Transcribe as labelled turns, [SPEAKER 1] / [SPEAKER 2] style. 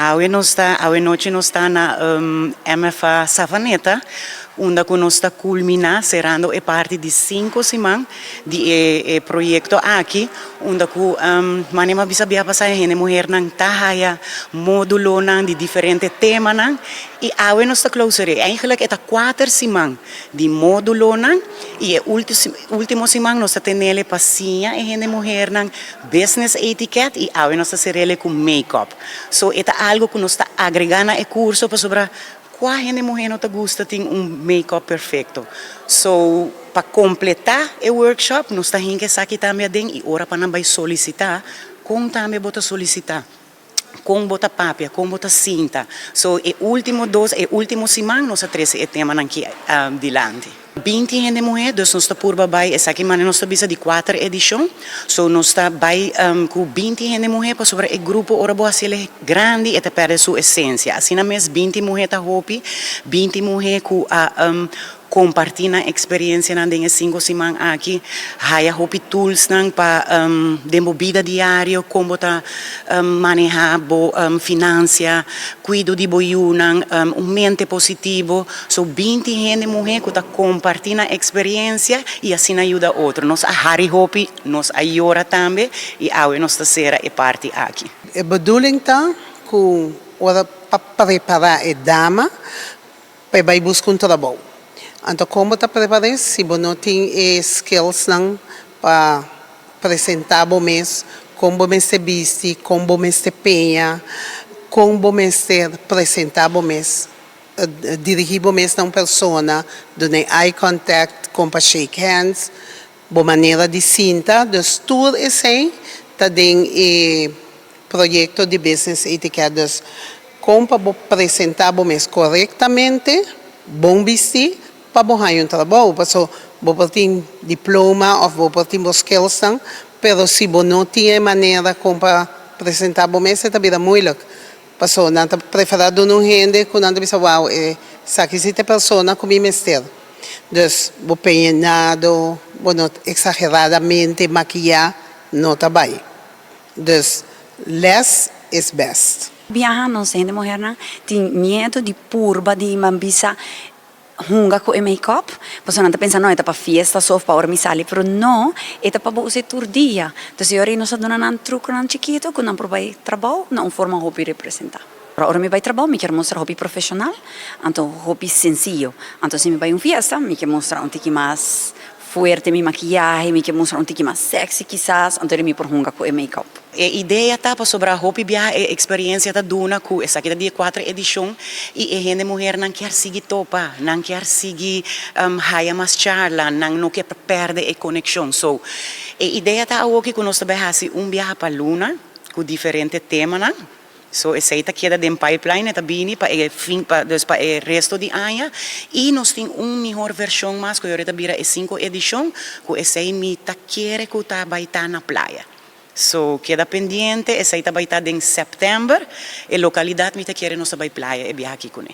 [SPEAKER 1] Awe nos ta, awe nochi nos ta na MFA Savaneta, unda ku nos ta kulminá serando e parti di sinku siman di e e proyekto aki, unda ku manera mi a bisa bia pasá e hende muhernan ta haya módulonan di diferente temanan i awe nos ta klousur'é. Eigenlijk e ta kuater siman di módulonan i e último siman nos ta tenele pa siña e hende muhernan business etiquette i awe nos ta serele ku make-up. So e ta algu ku nos ta agregá na e kurso pasobra kua hende muhé no ta gusta tin un make-up perfekto. So pa kompletá e workshop nos ta hinka esaki tambe aden i ora pa nan bai solisitá, kon tambe bo ta solisitá? Kon bo ta papia, kon bo ta sinta. So e ultimo dos, e ultimo siman nos a trese e temanan ki dilanti. 20 hende muhé, dus nos ta purba bai, esaki manera nos ta bisa di kuater edishon. So nos ta bai ku 20 hende muhé pasobra e grupo ora bo hasiel e grandi e ta pèrdè su esensia. Asina mes 20 muhé ta hopi, 20 muhé ku a Kompartí nan eksperensianan den e sinku siman aki. Haya hopi toolsnan pa den bo bida diario, kon bo ta manehá bo finansia, kuido di bo yunan, un mente positivo. So 20 hende muhé ku ta kompartí nan eksperensia i asina yuda otro. Nos a hari hopi, nos a yora tambe i awe nos ta sera e parti aki.
[SPEAKER 2] E bedoeling ta ku ora pa prepará e dama Pa e bai buska un trabou. Anto kon bo ta prepar'é si bo no tin e skillsnan pa presentá bo mes, kon bo mester bisti, kon bo mester peña, kon bo mester presentá bo mes, dirigí bo mes na un persona, dun'é eye contact, kon pa shake hands, bo manera di sinta. Dus tur esei ta den e proyekto di Business Etiquette. Dus kon pa bo presentá bo mes korektamente, bon bistí, pa bo haña un trabou. Paso bo por tin diploma òf bo por tin bo skillsnan, pero si bo no tin e manera kon pa presentá bo mes e ta bira moeilijk. Paso nan ta preferá duna un hende ku nan ta bisa, Wou, esaki si ta e persona ku mi mester. Dus bo peñenado, bo no eksageradamente makiyá, no ta bai. Dus less is best.
[SPEAKER 3] Biaha nos hende muhernan tin miedu di purba di man bisa hunga ku e make-up, pasobra nan ta pensa no e ta pa fiesta so of pa ora mi sali, pero no, e ta pa bo usa e tur dia. Entonces e ora ei nos a duna nan trukonan chikitu ku nan por bai trabou na un forma hopi representá. Pero ora mi bai trabou mi kier mustra hopi profeshonal, anto hopi sensiyo. Anto si mi bai un fiesta mi ke mustra un tiki mas Fuerte mi makiyahe, mi ke mustra un tiki mas sexy kisas, anto mi por hunga ku e make-up.
[SPEAKER 1] E idea ta pasobra hopi biaha e experiencia ta duna ku esaki ta di e kuater edicion y e hende muhernan kier sigui topa, nan kier sigui haya mas charla, nan no kier perde e conexion. So, e idea ta awoki ku nos ta bai hasi un biaha pa luna ku diferente temanan. So esei ta keda den pipeline, e ta bini pa e fin pa dus pa e resto di aña y nos tin un mihor version mas cu yori ta bira e cinco edicion cu esei mi ta kere cu ta bay ta na playa. So keda pendiente, esei ta bay ta den september, e localidad mi ta kere nos ta bay playa e biaha aki cune.